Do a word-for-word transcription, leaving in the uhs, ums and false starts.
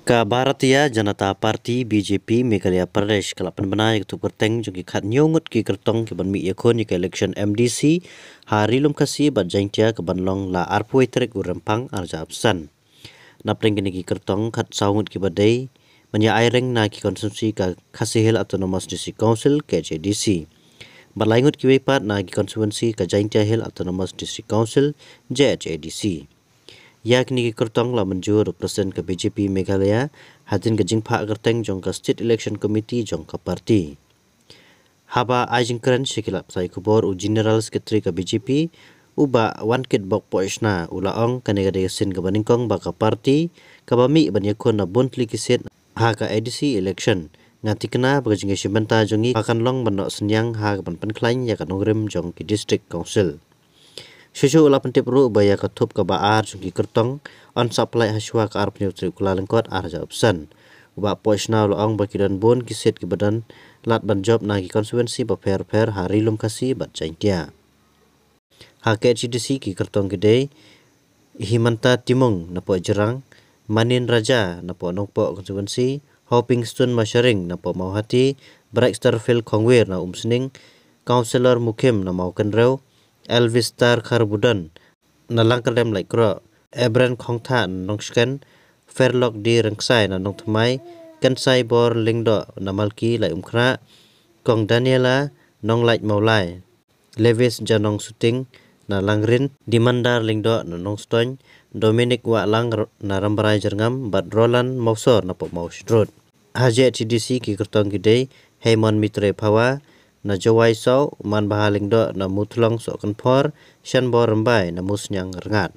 Ka Bharatiya Janata Party, B J P, Meghalaya Pradesh ka la pynbna ïa ka tup kyrteng jong ki khatñiew ngut ki kyrtong ki ban mih ïakhun ïa ka election M D C ha Ri-lum Khasi bad Jaintia ka ban long la arphew tarik u Rymphang arhajar arphew san. Napdeng kine ki kyrtong, khatsaw ngut ki ba dei ban ïa aireng na ki constituency ka Khasi Hills Autonomous District Council, K H A D C, bad lai ngut kiwei pat na ki constituency ka Jaintia Hills Autonomous District Council, J H A D C. Ïa kine ki kyrtong la mynjur u President ka B J P Meghalaya hadien ka jingphah kyrteng jong ka State Election Committee jong ka party. Haba ai jingkren sha ki lad pathai khubor, u General Secretary ka B J P, u Bah Wankitbok Pohishna, u la ong kane ka dei ka sien kaba nyngkong ba ka party kaba mih ban ïakhun na bun tylli ki seat ha ka A D C election. Nga thikna ba ka jingïashim bynta jong ngi ka kan long ban noh synñiang ha ka ban pynkhlaiñ ïa ka nongrim jong ki District Council. Shuh shuh u la pyntip ruh ba ïa ka tup kaba ar jong ki kyrtong yn sa pynlait hashwa ka arphew tarik u Kyllalyngkot arhajar arphew san. U Bah Pohishna u la ong ba ki don bun ki seat kiba don lad ban jop na ki constituency bapher bapher ha Ri-lum Khasi bad Jaintia. Ha K H A D C ki kyrtong ki dei Himanta Timung napoh Jirang, Manin Raja napoh Nongpoh constituency, Hopingstone Masharing napoh Mawhati, Brightstarfield Khongwir na Umsning, Councillor Mukhim na Mawkynrew, Elvis Star Kharbudon na Langkyrdem Laitkroh, Ebren Khongtha na Nongshken, Fairlock D Rynksai na Nongthymmai, Kynsaibor Lyngdoh na Malki Laitumkhrah, Kong Daniela Nonglait Mawlai, Levis Janong Suting na Langrin, Dimandar Lyngdoh na Nongstoiñ, Dominic Wahlang r-, na Rambrai Jyrngam, bad Roland Mawsor napoh Mawshynrut. Ha J H A D C ki kyrtong ki dei Heimon Mitre Phawa na Jowai Soh, Manbha Lyngdoh na Muthlong Sohkynphor, Shanbor Rymbai na Musniang Rngat.